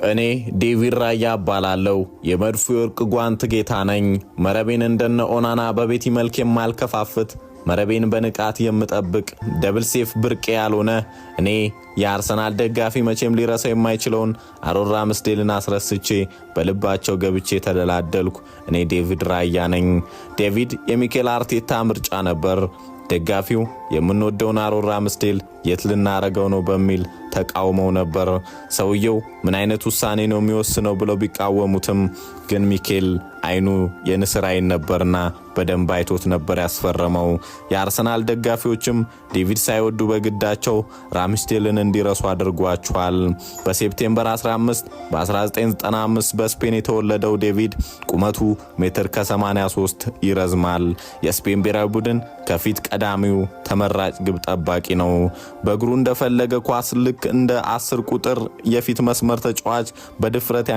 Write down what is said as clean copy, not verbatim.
እኔ ዴቪድ ራያ እባላለሁ። የመድፉ የወርቅ ጓንት ጌታ ነኝ። መረቤን እንደነ ኦናና በቤቲ መልክ የማልከፋፍት፣ መረቤን በንቃት የምጠብቅ፣ double save ብርቅ ያልሆነ እኔ የአርሰናል ደጋፊ መቼም ሊረሳው የማይችለውን አሮን ራምስዴልን አስረስቼ በልባቸው ገብቼ ተደላደልኩ። እኔ ዴቪድ ራያ ነኝ። ዴቪድ የሚኬል አርቴታ ምርጫ ነበር። ደጋፊው የምንወደውን አሮን ራምስዴል የት ልናረገው ነው በሚል ተቃውመው ነበር። ሰውየው ምን አይነት ውሳኔ ነው የሚወስነው ብለው ቢቃወሙትም ግን ሚኬል አይኑ የንስር አይን ነበርና በደንብ አይቶት ነበር ያስፈረመው። የአርሰናል ደጋፊዎችም ዴቪድ ሳይወዱ በግዳቸው ራምስዴልን እንዲረሱ አድርጓቸዋል። በ September 15 በ1995 በስፔን የተወለደው ዴቪድ ቁመቱ ሜትር ከ83 ይረዝማል። የስፔን ብሔራዊ ቡድን ከፊት ቀዳሚው ተመራጭ ግብ ጠባቂ ነው። በእግሩ እንደፈለገ ኳስ ልክ እንደ 10 ቁጥር የፊት መስመር ተጫዋች በድፍረት